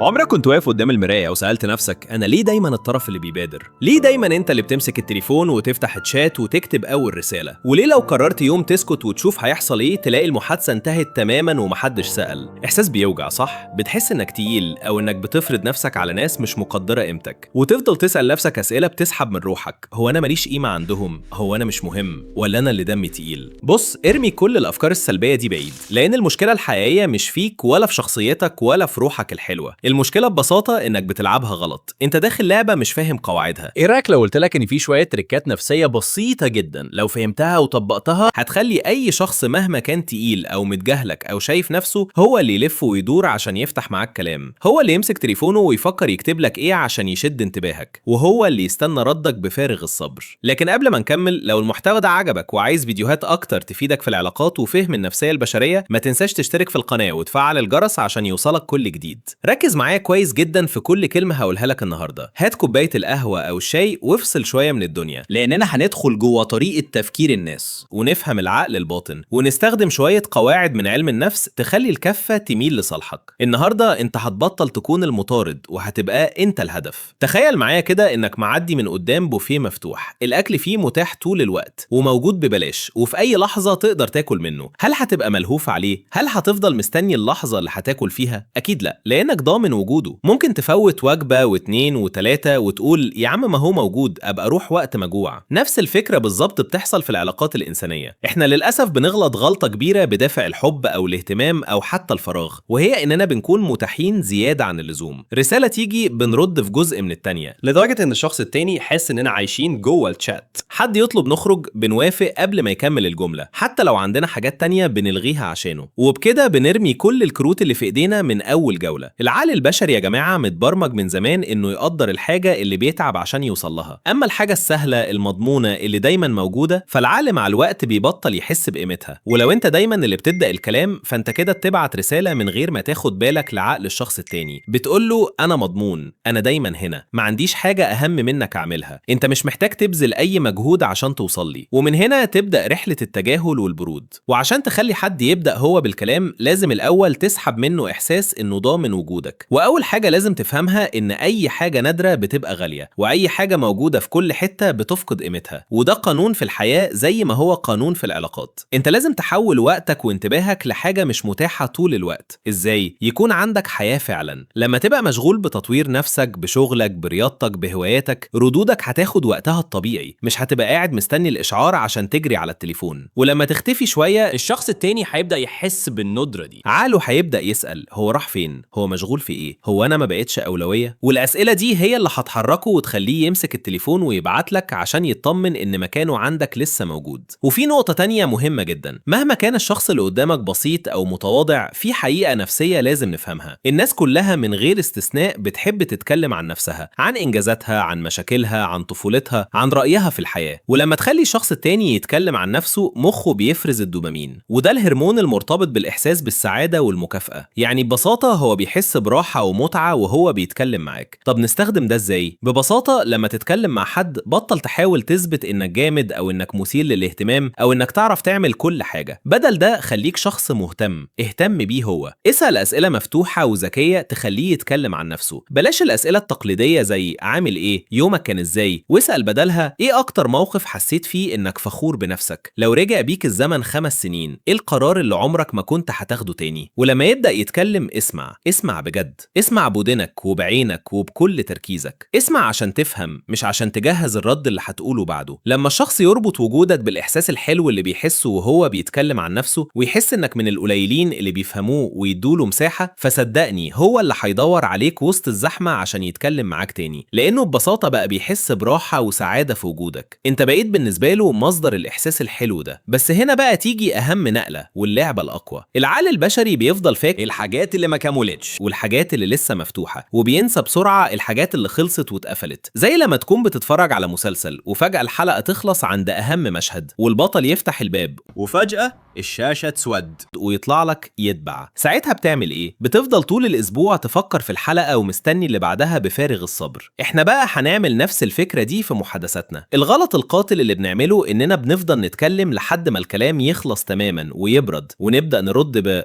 عمرك كنت واقف قدام المراية وسألت نفسك أنا ليه دايما الطرف اللي بيبادر؟ ليه دايما أنت اللي بتمسك التليفون وتفتح تشات وتكتب أول رسالة؟ وليه لو قررت يوم تسكت وتشوف هيحصل إيه تلاقي المحادثة انتهت تماما ومحدش سأل؟ إحساس بيوجع صح؟ بتحس إنك تقيل أو إنك بتفرض نفسك على ناس مش مقدرة قيمتك، وتفضل تسأل نفسك أسئلة بتسحب من روحك، هو أنا ماليش قيمة عندهم؟ هو أنا مش مهم؟ ولا أنا اللي دمي تقيل؟ بص، ارمي كل الأفكار السلبية دي بعيد، لأن المشكلة الحقيقية مش فيك ولا في شخصيتك ولا في روحك الحلوة. المشكلة ببساطة إنك بتلعبها غلط، أنت داخل لعبة مش فاهم قواعدها. إيه رأيك لو قلت لك إن في شوية تريكات نفسية بسيطة جدا لو فهمتها وطبقتها هتخلي أي شخص مهما كان تقيل أو متجاهلك أو شايف نفسه هو اللي يلف ويدور عشان يفتح معاك كلام، هو اللي يمسك تليفونه ويفكر يكتب لك إيه عشان يشد انتباهك، وهو اللي يستنى ردك بفارغ الصبر. لكن قبل ما نكمل، لو المحتوى ده عجبك وعايز فيديوهات أكتر تفيدك في العلاقات وفهم النفسية البشرية، ما تنساش تشترك في القناة وتفعل الجرس عشان يوصلك كل جديد. ركز معايا كويس جدا في كل كلمة هقولها لك النهاردة. هات كوباية القهوة أو الشاي وافصل شوية من الدنيا، لأننا هندخل جوه طريقة تفكير الناس ونفهم العقل الباطن ونستخدم شوية قواعد من علم النفس تخلي الكفة تميل لصالحك. النهاردة انت هتبطل تكون المطارد وهتبقى انت الهدف. تخيل معايا كده انك معدي من قدام بوفيه مفتوح، الأكل فيه متاح طول الوقت وموجود ببلاش وفي أي لحظة تقدر تاكل منه. هل هتبقى ملهوف عليه؟ هل هتفضل مستني اللحظة اللي هتاكل فيها؟ أكيد لا، لأنك ضامن وجوده. ممكن تفوت وجبة واتنين وتلاتة وتقول يا عم ما هو موجود، أبقى أروح وقت ما أجوع. نفس الفكرة بالظبط بتحصل في العلاقات الإنسانية. إحنا للأسف بنغلط غلطة كبيرة بدافع الحب أو الاهتمام أو حتى الفراغ، وهي إننا بنكون متاحين زيادة عن اللزوم. رسالة تيجي بنرد في جزء من التانية، لدرجة إن الشخص التاني حس إننا عايشين جوه الشات. حد يطلب نخرج بنوافق قبل ما يكمل الجملة، حتى لو عندنا حاجات تانية بنلغيها عشانه، وبكده بنرمي كل الكروت اللي في ايدينا من أول جولة. العقل البشري يا جماعة متبرمج من زمان إنه يقدر الحاجة اللي بيتعب عشان يوصل لها، أما الحاجة السهلة المضمونة اللي دايما موجودة فالعقل مع الوقت بيبطل يحس بقيمتها. ولو انت دايما اللي بتبدأ الكلام فانت كده بتبعت رسالة من غير ما تاخد بالك لعقل الشخص التاني، بتقول له أنا مضمون، أنا دايما هنا، ما عنديش حاجة أهم منك أعملها، انت مش محتاج تبذل أي مجهود عشان توصل لي. ومن هنا تبدأ رحلة التجاهل والبرود. وعشان تخلي حد يبدأ هو بالكلام لازم الأول تسحب منه إحساس إنه ضامن وجودك. وأول حاجة لازم تفهمها إن أي حاجة نادرة بتبقى غالية، وأي حاجة موجودة في كل حتة بتفقد قيمتها، وده قانون في الحياة زي ما هو قانون في العلاقات. انت لازم تحول وقتك وانتباهك لحاجة مش متاحة طول الوقت. ازاي؟ يكون عندك حياة فعلا. لما تبقى مشغول بتطوير نفسك، بشغلك، برياضتك، بهواياتك، ردودك هتاخد وقتها الطبيعي، مش هتبقى قاعد مستني الإشعار عشان تجري على التليفون. ولما تختفي شوية الشخص التاني هيبدأ يحس بالندرة دي، عقله هيبدأ يسأل هو راح فين؟ هو مشغول في ايه؟ هو انا ما بقتش أولوية؟ والأسئلة دي هي اللي هتحركه وتخليه يمسك التليفون ويبعت لك عشان يطمن ان مكانه عندك لسه موجود. وفي نقطة تانية مهمة جدا، مهما كان الشخص اللي قدامك بسيط او متواضع، في حقيقة نفسية لازم نفهمها. الناس كلها من غير استثناء بتحب تتكلم عن نفسها، عن انجازاتها، عن مشاكلها، عن طفولتها، عن رأيها في الحياة. ولما تخلي الشخص التاني يتكلم عن نفسه مخه بيفرز الدوبامين، وده الهرمون المرتبط بالإحساس بالسعادة والمكافأة. يعني ببساطة هو بيحس براحة ومتعة وهو بيتكلم معاك. طب نستخدم ده ازاي؟ ببساطة لما تتكلم مع حد بطل تحاول تثبت انك جامد او انك مثير للاهتمام او انك تعرف تعمل كل حاجة. بدل ده خليك شخص مهتم، اهتم بيه هو. اسأل أسئلة مفتوحة وذكية تخليه يتكلم عن نفسه. بلاش الأسئلة التقليدية زي عامل ايه؟ يومك كان ازاي؟ واسأل بدلها ايه اكتر موقف حسيت فيه انك فخور بنفسك؟ لو رجع بيك الزمن 5 سنين ايه القرار اللي عمرك ما كنت هتاخده تاني؟ ولما يبدأ يتكلم اسمع، اسمع بجد، اسمع بودنك وبعينك وبكل تركيزك. اسمع عشان تفهم، مش عشان تجهز الرد اللي هتقوله بعده. لما الشخص يربط وجودك بالإحساس الحلو اللي بيحسه وهو بيتكلم عن نفسه، ويحس انك من القليلين اللي بيفهموه ويدوله مساحة، فصدقني هو اللي هيدور عليك وسط الزحمة عشان يتكلم معاك تاني، لأنه ببساطة بقى بيحس براحة وسعادة في وجودك. انت بقيت بالنسبة له مصدر الإحساس الحلو ده. بس هنا بقى تيجي أهم نقلة واللعبة الأقوى. العقل البشري بيفضل فاكر الحاجات اللي ما كملتش والحاجات اللي لسه مفتوحة، وبينسى بسرعة الحاجات اللي خلصت واتقفلت. زي لما تكون بتتفرج على مسلسل وفجأة الحلقة تخلص عند أهم مشهد والبطل يفتح الباب وفجأة الشاشة تسود ويطلع لك يتبع. ساعتها بتعمل ايه؟ بتفضل طول الاسبوع تفكر في الحلقة ومستني اللي بعدها بفارغ الصبر. احنا بقى هنعمل نفس الفكرة دي في محادثاتنا. الغلط القاتل اللي بنعمله اننا بنفضل نتكلم لحد ما الكلام يخلص تماما ويبرد، ونبدأ نرد ب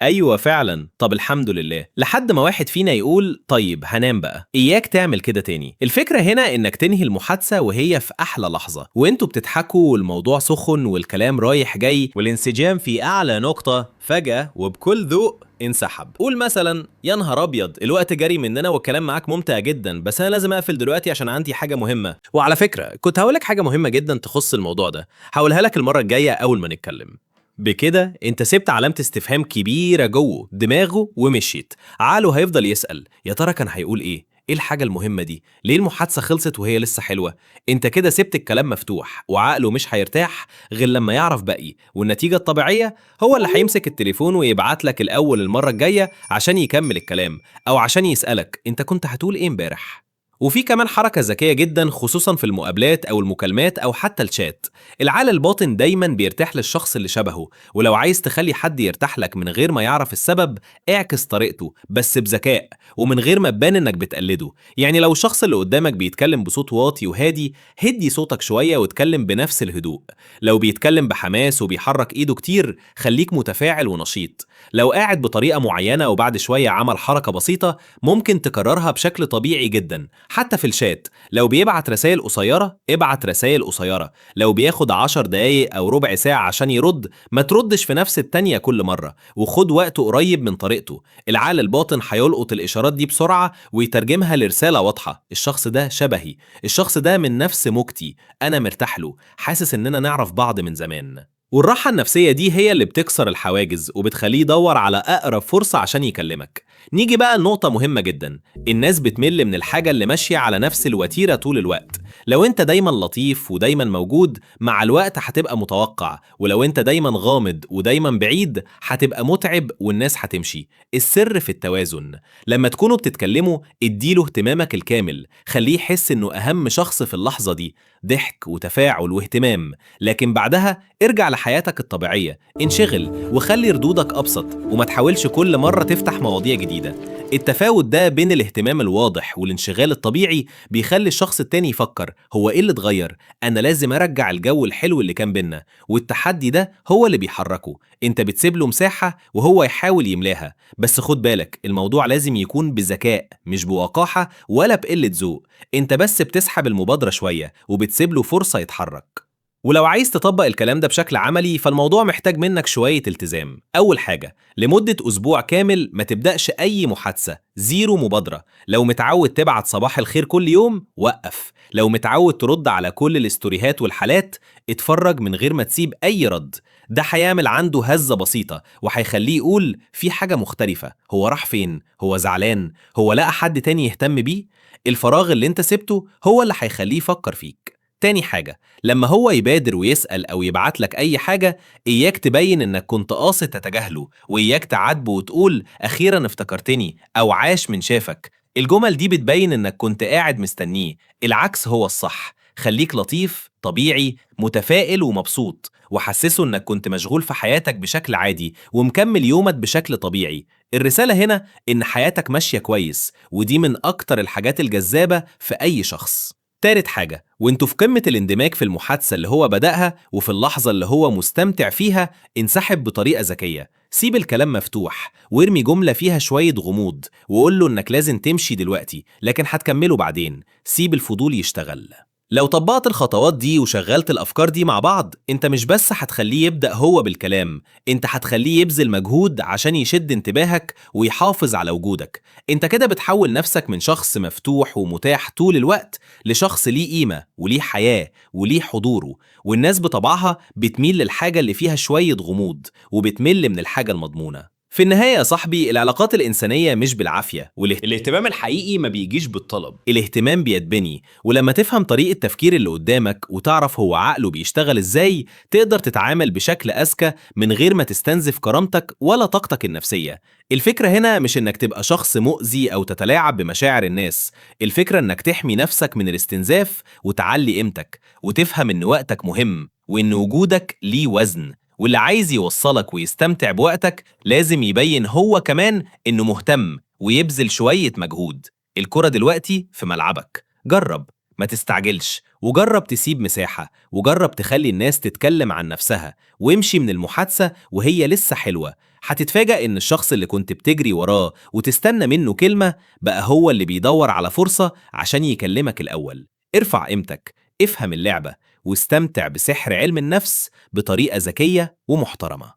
ايوه فعلا، طب الحمد لله، لحد ما واحد فينا يقول طيب هنام بقى. اياك تعمل كده تاني. الفكرة هنا انك تنهي المحادثة وهي في احلى لحظة، وانتوا بتضحكوا والموضوع سخن والكلام رايح جاي والانسجام في اعلى نقطة، فجأة وبكل ذوق انسحب. قول مثلا يا نهار ابيض، الوقت جري مننا والكلام معاك ممتع جدا، بس انا لازم اقفل دلوقتي عشان عندي حاجة مهمة. وعلى فكرة كنت هقولك حاجة مهمة جدا تخص الموضوع ده، هقولها لك المرة الجاية اول ما نتكلم. بكده انت سبت علامة استفهام كبيرة جوه دماغه ومشيت. عقله هيفضل يسأل يا ترى كان هيقول ايه؟ ايه الحاجة المهمة دي؟ ليه المحادثة خلصت وهي لسه حلوة؟ انت كده سبت الكلام مفتوح، وعقله مش هيرتاح غير لما يعرف باقي. والنتيجة الطبيعية هو اللي هيمسك التليفون ويبعت لك الأول المرة الجاية عشان يكمل الكلام، أو عشان يسألك انت كنت هتقول ايه امبارح. وفي كمان حركة ذكية جدا، خصوصا في المقابلات أو المكالمات أو حتى الشات. العقل الباطن دايما بيرتاح للشخص اللي شبهه، ولو عايز تخلي حد يرتاح لك من غير ما يعرف السبب، اعكس طريقته بس بذكاء ومن غير ما تبان انك بتقلده. يعني لو الشخص اللي قدامك بيتكلم بصوت واطي وهادي، هدي صوتك شوية واتكلم بنفس الهدوء. لو بيتكلم بحماس وبيحرك ايده كتير، خليك متفاعل ونشيط. لو قاعد بطريقة معينة وبعد شوية عمل حركة بسيطة، ممكن تكررها بشكل طبيعي جدا. حتى في الشات، لو بيبعت رسائل قصيرة ابعت رسائل قصيرة. لو بياخد 10 دقايق أو ربع ساعة عشان يرد، ما تردش في نفس التانية كل مرة، وخد وقته قريب من طريقته. العقل الباطن هيلقط الإشارات دي بسرعة ويترجمها لرسالة واضحة: الشخص ده شبهي، الشخص ده من نفس موجتي، أنا مرتاح له، حاسس إننا نعرف بعض من زمان. والراحة النفسية دي هي اللي بتكسر الحواجز وبتخليه يدور على أقرب فرصة عشان يكلمك. نيجي بقى لنقطة مهمة جدا، الناس بتمل من الحاجة اللي ماشية على نفس الوتيرة طول الوقت. لو انت دايما لطيف ودايما موجود، مع الوقت هتبقى متوقع، ولو انت دايما غامض ودايما بعيد هتبقى متعب والناس هتمشي. السر في التوازن. لما تكونوا بتتكلموا اديله اهتمامك الكامل، خليه يحس انه اهم شخص في اللحظة دي، ضحك وتفاعل واهتمام. لكن بعدها ارجع لحياتك الطبيعية، انشغل وخلي ردودك أبسط، وما تحاولش كل مرة تفتح مواضيع جديدة. التفاوت ده بين الاهتمام الواضح والانشغال الطبيعي بيخلي الشخص التاني يفكر هو ايه اللي اتغير، انا لازم ارجع الجو الحلو اللي كان بينا. والتحدي ده هو اللي بيحركه، انت بتسيب له مساحة وهو يحاول يملاها. بس خد بالك، الموضوع لازم يكون بذكاء، مش بوقاحة ولا بقلة ذوق. انت بس بتسحب المبادرة شوية وبتسيب له فرصة يتحرك. ولو عايز تطبق الكلام ده بشكل عملي، فالموضوع محتاج منك شوية التزام. أول حاجة، لمدة أسبوع كامل ما تبدأش أي محادثة، زيرو مبادرة. لو متعود تبعت صباح الخير كل يوم، وقف. لو متعود ترد على كل الاستوريهات والحالات، اتفرج من غير ما تسيب أي رد. ده هيعمل عنده هزة بسيطة وهيخليه يقول في حاجة مختلفة، هو راح فين؟ هو زعلان؟ هو لقى حد تاني يهتم بيه؟ الفراغ اللي انت سبته هو اللي هيخليه يفكر فيك. تاني حاجة، لما هو يبادر ويسأل أو يبعت لك أي حاجة، إياك تبين إنك كنت قاصد تتجاهله، وإياك تعاتبه وتقول أخيرا افتكرتني أو عاش من شافك. الجمل دي بتبين إنك كنت قاعد مستنيه. العكس هو الصح. خليك لطيف، طبيعي، متفائل ومبسوط، وحسسه إنك كنت مشغول في حياتك بشكل عادي ومكمل يومك بشكل طبيعي. الرسالة هنا إن حياتك ماشية كويس، ودي من أكتر الحاجات الجذابة في أي شخص. تالت حاجة، وانتوا في قمة الاندماج في المحادثة اللي هو بدأها وفي اللحظة اللي هو مستمتع فيها، انسحب بطريقة ذكية. سيب الكلام مفتوح وارمي جملة فيها شوية غموض، وقول له انك لازم تمشي دلوقتي لكن هتكمله بعدين. سيب الفضول يشتغل. لو طبقت الخطوات دي وشغلت الأفكار دي مع بعض، انت مش بس هتخليه يبدأ هو بالكلام، انت هتخليه يبذل مجهود عشان يشد انتباهك ويحافظ على وجودك. انت كده بتحول نفسك من شخص مفتوح ومتاح طول الوقت لشخص ليه قيمة وليه حياة وليه حضوره. والناس بطبعها بتميل للحاجة اللي فيها شوية غموض، وبتمل من الحاجة المضمونة. في النهاية يا صاحبي، العلاقات الإنسانية مش بالعافية، الاهتمام الحقيقي ما بيجيش بالطلب. الاهتمام بيتبني. ولما تفهم طريقة تفكير اللي قدامك وتعرف هو عقله بيشتغل ازاي، تقدر تتعامل بشكل أذكى من غير ما تستنزف كرامتك ولا طاقتك النفسية. الفكرة هنا مش انك تبقى شخص مؤذي او تتلاعب بمشاعر الناس، الفكرة انك تحمي نفسك من الاستنزاف وتعلي قيمتك، وتفهم ان وقتك مهم وان وجودك ليه وزن، واللي عايز يوصلك ويستمتع بوقتك لازم يبين هو كمان إنه مهتم ويبذل شوية مجهود. الكرة دلوقتي في ملعبك، جرب، ما تستعجلش، وجرب تسيب مساحة، وجرب تخلي الناس تتكلم عن نفسها، وامشي من المحادثة وهي لسه حلوة. هتتفاجأ إن الشخص اللي كنت بتجري وراه وتستنى منه كلمة بقى هو اللي بيدور على فرصة عشان يكلمك الأول. ارفع قيمتك، افهم اللعبة، واستمتع بسحر علم النفس بطريقة ذكية ومحترمة.